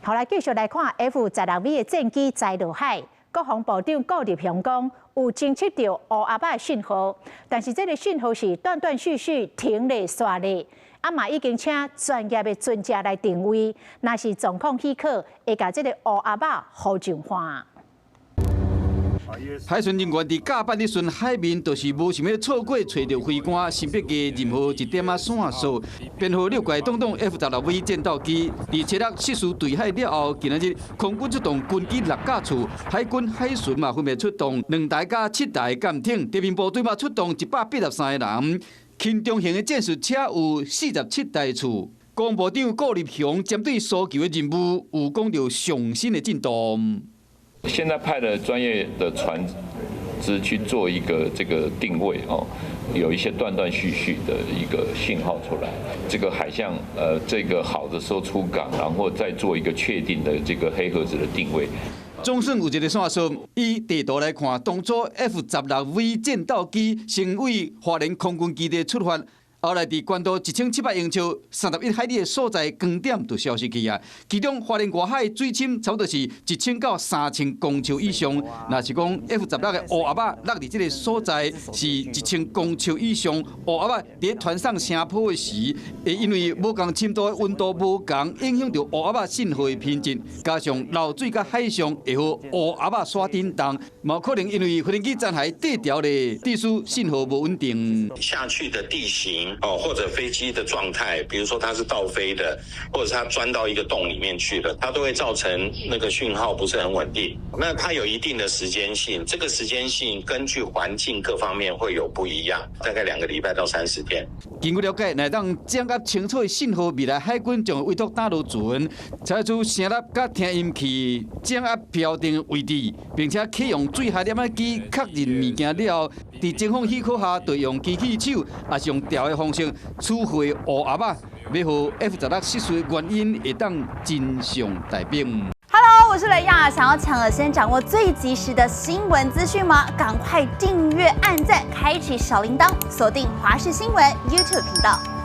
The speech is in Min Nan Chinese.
好來，繼續來看 F-16V 的戰機栽落海。國防部長顧立雄講，有偵測著烏鴉仔的訊號，但是這个訊號是斷斷續續停咧煞咧。啊嘛已經請專業的專家來定位，若是狀況許可，會共這个烏鴉仔予上岸。海巡人員佇甲板咧巡海面，就是無想欲錯過揣著飛官識別的任何一點仔線索。編號六拐東東 F-16V 戰鬥機，佇七日失事墜海了後，今仔日空軍出動軍機六架次，海軍海巡嘛分別出動兩台佮七台艦艇，地面部隊嘛出動183個人，輕重型的戰術車有47台次。國防部長顧立雄針對搜救的任務，有講著上新的進度。現在派了專業的船隻去做一個這個定位哦，有一些斷斷續續的一個信號出來。這個海象，這個好的時候出港，然後再做一個確定的這個黑盒子的定位。總算有一个線索，以地圖來看，當初 F-16V 戰鬥機先對花蓮空軍基地出發。後來佇關島1700英尺31海里的所在光點就消失去啊！其中花蓮外海水深差不多是1000到3000公尺以上。若是講 F-16的烏鴉仔落佇這个所在是1000公尺以上，烏鴉仔佇傳送聲波的時，會因為無仝深度的溫度無仝，影響著烏鴉仔信號的品質，加上流水佮海象會予烏鴉仔徙振動，嘛可能因為飛行機殘骸底調咧，致使信號無穩定。下去的地形。哦，或者飛機的狀態，比如說它是倒飛的，或者是它鑽到一個洞裡面去了，它都會造成那個訊號不是很穩定。那它有一定的時間性，這個時間性根據環境各方面會有不一樣，大概2個禮拜到30天。根據了解，若當掌握清楚的信號，未來海軍將會委託打撈船，採取聲納佮聽音器掌握標定位置，並且啟用水下攝影機確認物件了後，佇情況許可下，就用機器手，抑是用釣的方式取回烏鴉仔，欲予 F-16失事的原因會當真相大白。 Hello，我是雷亞，想要搶先掌握最及時的新聞資訊嗎？趕快訂閱、按讚、開啟小鈴鐺，鎖定華視新聞 YouTube 頻道。